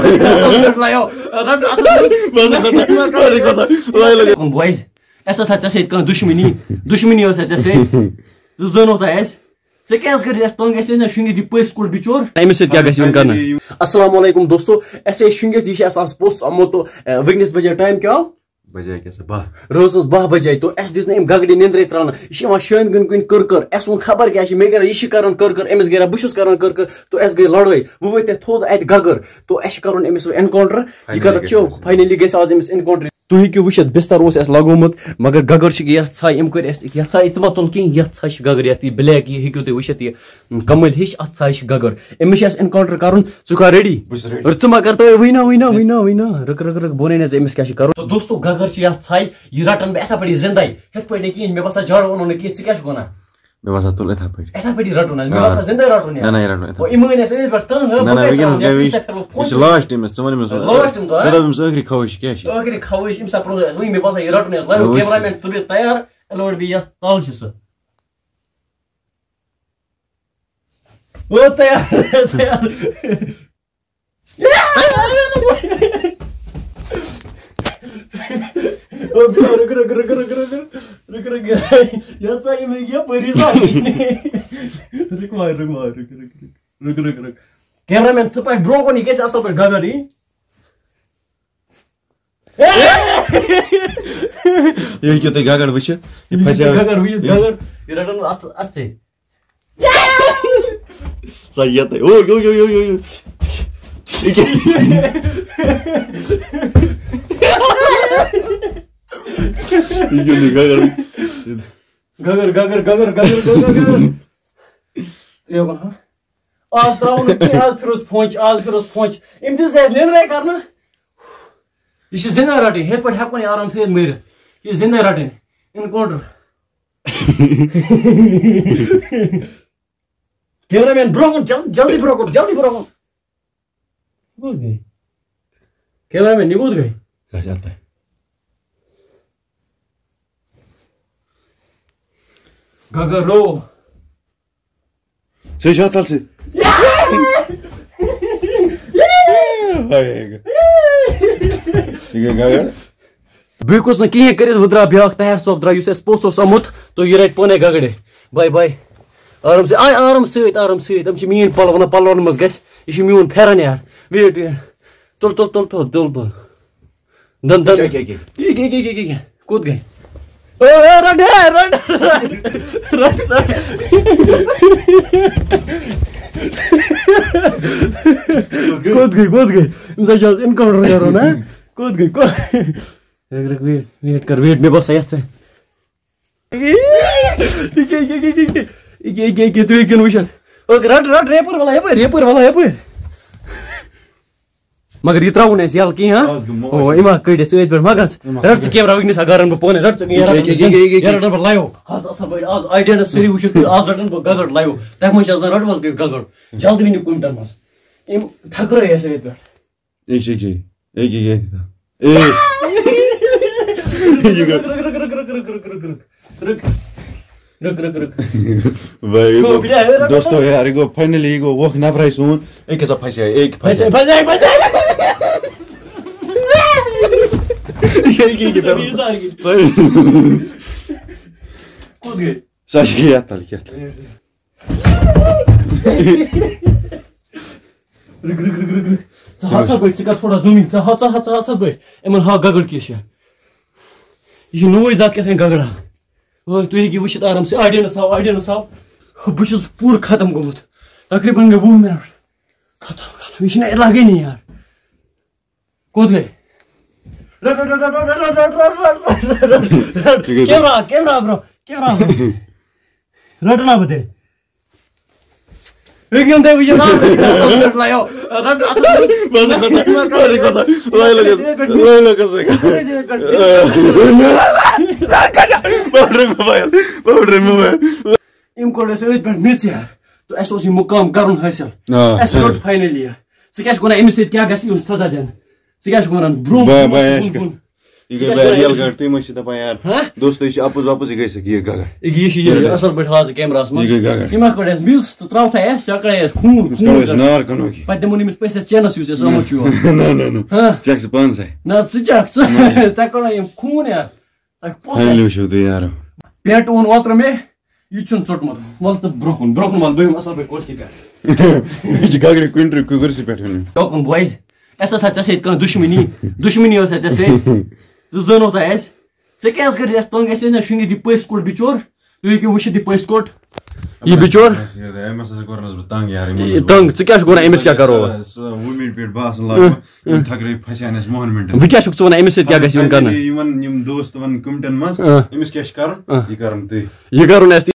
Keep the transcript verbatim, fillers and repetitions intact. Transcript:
Live, رٹ اَتھ منٛز۔ بہٕ ٲسٕس کھۄژان، بہٕ ٲسٕس کھۄژان، لایو لگے۔ بویز، اَسہِ ٲس ژےٚ سۭتۍ کانٛہہ دُشمنی، دُشمنی ٲس ژےٚ سۭتۍ۔ ژٕ زونُکھ تۄہہِ اَسہِ۔ ژےٚ کیٛازِ کٔرِتھ اَسہِ تنٛگ؟ اَسہِ ٲسۍ نہ شُنٛگِتھ یہِ پٔژھۍ کوٚٹ بِچور۔ أمِس سۭتۍ کیٛاہ گژھِ یُن کرنہٕ؟ السلام علیکم دوستو، اَسہِ ٲسۍ شُنٛگِتھ، یہِ چھِ اَسہِ آز پوٚژھ آمُت تہٕ، اَ، وٕنکیٚنَس بجے ٹایم کیٛاہ؟ بجے کیٛاہ سا، باہ۔ رٲژ ٲس باہ بجے تہٕ اَسہِ دِژ نہٕ أمۍ گگرِ نیٚنٛدرے ترٛاونہٕ۔ یہِ چھِ یِوان شٲنۍ گٔنۍ کُنہِ کٔر کٔر۔ اَسہِ ووٚن خبر کیٛاہ چھِ، مےٚ گٔے، یہِ چھِ کران کٔر کٔر، أمِس گٔے، بہٕ چھُس کران کٔر کٔر تہٕ اَسہِ گٔے لڑٲے۔ وۄنۍ ؤتھۍ اَسہِ تھوٚد اَتہِ گگر تہٕ اَسہِ چھِ کرُن أمِس وۄنۍ encounter۔ یہِ finally کَتٮ۪تھ گژھِ چھُ؟ أمِس۔ Finally گژھِ آز أمِس encounter۔ تُہۍ ہیٚکِو وٕچھِتھ، بِستَر اوس اَسہِ لَگومُت، مگر گَگَر چھِ یَتھ ژھاے، أمۍ کٔرۍ اَسہِ یَتھ ژھاے، ژٕ مہ تُل کِہیٖنۍ، یَتھ ژھاے چھِ گَگَر، یَتھ یہِ black، یہِ ہیٚکِو تُہۍ وٕچھِتھ، یہِ کَمٕلۍ ہِش، اَتھ ژھاے چھِ گَگَر۔ أمِس چھِ اَسہِ encounter کَرُن، ژٕ کَر ready؟ بہٕ چھُس ready۔ اور ژٕ مہ کَر تہٕ وٕنۍ نا، وٕنۍ نا، وٕنۍ نا، وٕنۍ نا، رُک، رُک، رُک، بہٕ وَنَے نہ ژےٚ أمِس کیٛاہ چھِ کَرُن۔ تہٕ دوستو، گَگَر چھِ یَتھ ژھاے، یہِ رَٹَن بہٕ یِتھَے پٲٹھۍ یہِ زِندَے، یِتھ پٲٹھۍ نہٕ کِہیٖنۍ، مےٚ باسان جارٕ ووٚنُن نہٕ کِہیٖنۍ، ژٕ کیٛاہ چھُکھ وَنان؟ مےٚ باسان تُل یِتھَے پٲٹھۍ۔ یِتھَے پٲٹھی رَٹُن حظ، مےٚ آ۔ باسان زِندَے رَٹُن یہِ۔ نہ، نہ، یہِ رَٹُن یِتھَے اور پٲٹھۍ۔ یِم ٲنۍ اَسہِ أتھۍ پٮ۪ٹھ تنٛگ، نہ، بہٕ نہ، کَتہِ وٕنکیٚنَس ترٛاوَن گٔے یَتھ وٕنہِ۔ یِتھَے پٮ۪ٹھ وۄنۍ یہِ چھِ پھوٚس۔ Last أمِس، ژٕ وَن أمِس۔ Last أمِس، آ؟ ژٕ دَپ أمِس ٲخری خواہِش کیٛاہ چھِ؟ ٲخری خواہِش، أمِس سا پرٛوز اَسہِ وٕنہِ، مےٚ باسان یہِ رَٹُن یَتھ لایِو۔ آ، وٕچھ۔ Cameraman، ژٕ بیٚہہ تیار، اَلوڑ بیٚیہِ یَتھ تَل چھِ سُہ۔ او تیار، تیار۔ او بیٚیہِ رُک، رُک، رُک۔ یَتھ سا یہِ مےٚ یَپٲری سا۔ رُک وۄنۍ، رُک وۄنۍ، رُک، رُک، رُک۔ رُک، رُک، رُک۔ Cameraman، ژٕ پَکھ برٛونٛہہ کُن، یہِ گژھِ اَصٕل پٲٹھۍ گگر یی۔ یہِ ہیٚکِو تُہۍ گگر وٕچھِتھ۔ یہِ یہِ پھسیو۔ گگر وٕچھِتھ، گگر۔ یہِ رَٹَن اَتھ، اَتھ سۭتۍ۔ سۄ یَتَے۔ او، یو، یو، یو، یو، یو۔ یہِ کیٛاہ؟ یہِ کیٛاہ گگر؟ گگر، گگر، گگر۔ یہِ کُن، ہا؟ آز ترٛاوُن نہٕ کینٛہہ، آز پھِرُس پھونٛچ، آز پھِرُس پھونٛچ۔ أمۍ دِژ اَسہِ نیٚنٛدرَے کَرنہٕ۔ یہِ چھِ زِندَے رَٹٕنۍ، یِتھ پٲٹھۍ ہٮ۪کو نہٕ یہِ آرام سۭتۍ مٔرِتھ۔ یہِ چھِ زِندَے رَٹٕنۍ۔ Encounter۔ Cameraman، برٛونٛہہ کُن، جل-، جلدی برٛونٛہہ کُن، جلدی برٛونٛہہ کُن۔ یہِ کوٚت گٔے؟ Cameraman، یہِ کوٚت گٔے؟ اچھا، تۄہہِ۔ گگر رو۔ سُہ چھُ اَتھ تَل سۭتۍ۔ یہِ گٔے گگر۔ بیٚیہِ گوٚژھ نہٕ کِہیٖنۍ کٔرِتھ، وۄنۍ درٛاو بیٛاکھ طاہر صٲب درٛاو، یُس اَسہِ پوٚژھ اوس آمُت، تہٕ یہِ رَٹہِ پانَے گگرِ۔ Bye bye۔ آرام سۭتۍ، آے آرام سۭتۍ، آرام سۭتۍ۔ یِم چھِ میٛٲنۍ پَلو، وَنان پَلوَن منٛز گژھِ، یہِ چھُ میون پھٮ۪رَن یار۔ Wait، wait۔ تُل، تُل، تُل، تُل، تُل، تُل۔ دَن، دَن۔ کیٛاہ، کیٛاہ، کیٛاہ؟ یہِ، یہِ، یہِ، یہِ، یہِ، یہِ۔ کوٚت گٔے؟ اے، اے، رَٹ، اے، رَٹ، رَٹ، رَٹ، رَٹ۔ کوٚت گٔے، کوٚت گٔے؟ أمِس حظ چھِ آز encounter کَرُن، ہا؟ کوٚت گٔے؟ کوٚت؟ رُک، رُک، wait، wait کر، wait، مےٚ باسان یَتھ ژےٚ۔ یہِ کیٛاہ، یہِ کیٛاہ، یہِ کیٛاہ، یہِ کیٛاہ، یہِ کیٛاہ، یہِ کیٛاہ، یہِ کیٛاہ، یہِ کیٛاہ، تُہۍ ہیٚکِو نہٕ وٕچھِتھ۔ اوکے، رَٹ، رَٹ، ریپَر وَلا یَپٲرۍ، ریپَر وَلا یَپٲرۍ۔ مگر یہِ ترٛاوُن اَسہِ یَلہٕ کِہیٖنۍ، ہا؟ آز گوٚو موج۔ او، یِم ہا کٔڑۍ اَسہِ أتھۍ پٮ۪ٹھ مَگَس۔ یِم ہا رَٹ ژٕ کٔڑۍ۔ Camera، وٕنکیٚنَس ہا گَرَن بہٕ پانَے، رَٹ ژٕ، یہِ یہِ کیٛاہ، یہِ کیٛاہ، یہِ کیٛاہ، یہِ کیٛاہ؟ رَٹَن بہٕ live۔ آز اَصٕل پٲٹھۍ، آز audience سٲری وٕچھِو تُہۍ، آز رَٹَن بہٕ گگر live۔ تۄہہِ منٛز چھِ آسان رَٹمَژ گٔژھ گگر۔ جلدی ؤنِو comment منٛز۔ أمۍ تھَکرٲے اَسہِ أتھۍ پٮ۪ٹھ۔ یہِ چھِ، یہِ چھِ۔ اے، یہِ، یہِ، یہِ، اے۔ یہِ گوٚو۔ رُک، رُک، رُک۔ رُک، رُک، رُک۔ بھائی، یہِ گوٚو، ہو، بیا، ہے، رُک، دوستو، رُک۔ یار، یہِ گوٚو finally، یہِ گوٚو ووکھ نفرے سون۔ أکیٛاہ سا پھسے، أکۍ پھسے۔ پھسے، پھسے، پھسے۔ یہِ کیٛاہ، یہِ کیٛاہ، یہِ کیٛاہ۔ کوٚت گٔے؟ سۄ چھِ یَتھ تَل، یَتھ تَل۔ رُک، رُک، رُک، رُک، رُک۔ ژٕ ہسا پٔکۍ، ژٕ کر تھوڑا zooming، ژٕ ہا، ژٕ ہا، ژٕ ہسا پٔکۍ۔ یِمن ہا گگر کیٛاہ چھِ۔ یہِ چھِ نوٚوُے زَتھ کیٛاہ تام گگر ہا۔ او، تُہۍ ہیٚکِو وٕچھِتھ آرام سے، audience ہاو، audience ہاو۔ بہٕ چھُس پوٗرٕ ختم گوٚمُت۔ تقریٖباً گٔے وُہ مِنَٹ۔ ختم، ختم۔ یہِ چھِنہٕ لَگٲنی یار۔ کوٚت گٔے؟ رَٹ، رَٹ، رَٹ۔ یہِ گٔے camera، camera برٛونٛہہ، camera برٛونٛہہ۔ رَٹہٕ نا بہٕ تیٚلہِ۔ یہِ کیٛاہ تۄہہِ وٕچھِو نا؟ رَٹ، لایو۔ رَٹ، اَتھ منٛز۔ بہٕ حظ کھسان، بہٕ حظ کھسان۔ لایو لَگس، لایو لَگس۔ بہٕ رَٹہٕ موبایِل، بہٕ رَٹہٕ موبایِل۔ أمۍ کوٚڑ اَسہِ أتھۍ پٮ۪ٹھ میٚژ یار۔ تہٕ اَسہِ اوس یہِ مُقام کَرُن حٲصِل۔ آ، اَسہِ صحیح۔ روٚٹ finally یہِ۔ ژٕ کیٛاہ چھُکھ وَنان، أمِس سۭتۍ کیٛاہ گژھِ یُن سزا دِنہٕ؟ ژٕ کیٛاہ چھُکھ وَنان؟ برٛونٛہہ، بہٕ، بہٕ، بہٕ، یہِ چھُ بہٕ، بہٕ۔ یہِ گٔے بہٕ ریل گاڑِ، تُہۍ مہ ٲسِو دَپان یار، ہاں؟ دوستو، یہِ چھِ اَپُز وَپُز، یہِ گٔے سا، یہِ گٔے گگر۔ یہِ چھِ یہِ اَصٕل پٲٹھۍ ہاوان ژٕ کیمراہَس منٛز۔ یہِ گٔے گگر۔ یہِ ما کٔڑ اَسہِ میٚژ؟ ژٕ ترٛاو تھا اَسہِ، ژےٚ کَڑے اَسہِ خوٗن، یہِ خوٗن کَڑو أسۍ کَڑ۔ نار کَنو کی۔ پَتہٕ دِمو نہٕ أمِس پونٛسہٕ، ژےٚ چٮ۪نَس یُس اَسہِ آمُت چھُ یور۔ نہ، نہ، نہ۔ ہاں؟ چَک ژٕ پانسٕے۔ نہ، ژٕ چَک، ژٕ، ژےٚ کَڑو یِم خوٗن یار۔ ژےٚ پونٛسہٕ۔ فاینلی وٕچھِو تُہۍ یارو۔ پینٹ اوٚن اوترٕ مےٚ، یہِ تہِ چھُنہٕ ژوٚٹمُت۔ وَلہٕ ژٕ برٛونٛہہ کُن، برٛونٛہہ کُن وَلہٕ، بہٕ بیٚہمہٕ اَصٕل پٲٹھۍ کُرسی پٮ۪ٹھ۔ یہِ چھِ گگرِ کُنہِ کُرسی پٮ۪ٹھ ہیوٚن۔ ٹوکُن بویِز، اَسہِ ٲس نہ ژےٚ سۭتۍ کانٛہہ دُشمنی؟ دُشمنی ٲس نہ ژےٚ سۭتۍ؟ ژٕ زٲنوتھ اَسہِ۔ ژےٚ کیٛازِ کٔرِتھ اَسہِ تنٛگ؟ اَسہِ ٲسۍ نہ شُنگِتھ یہِ پٔژھۍ کوٚٹ بِچور۔ تُہۍ ہیٚکِو وٕچھِتھ یہِ پٔژھۍ کوٚٹ۔ یہِ بِچور۔ أمِس ہسا کوٚرنَس بہٕ تنٛگ یار، یِمن یہِ دۄہن۔ تنٛگ، ژٕ کیٛاہ چھُکھ وَنان؟ أمِس کیٛاہ کَرو وۄنۍ؟ سُہ، سُہ وُمِنۍ پٮ۪ٹھ باسان لاگو، یِم تھکرٲوۍ پھسیٛانَس وُہَن مِنٹَن۔ وۄنۍ کیٛاہ چھُکھ ژٕ وَنان؟ أمِس سۭتۍ کیٛاہ گژھِ یُن کَرنہٕ؟ یِمن، یِم دوست وَنان کوٚمٹَن منٛز، اۭں۔ أمِس کیٛاہ چھُ کَرُن؟ اۭں۔ یہِ کَرُن تُہۍ۔ یہِ کَرُن اَسہِ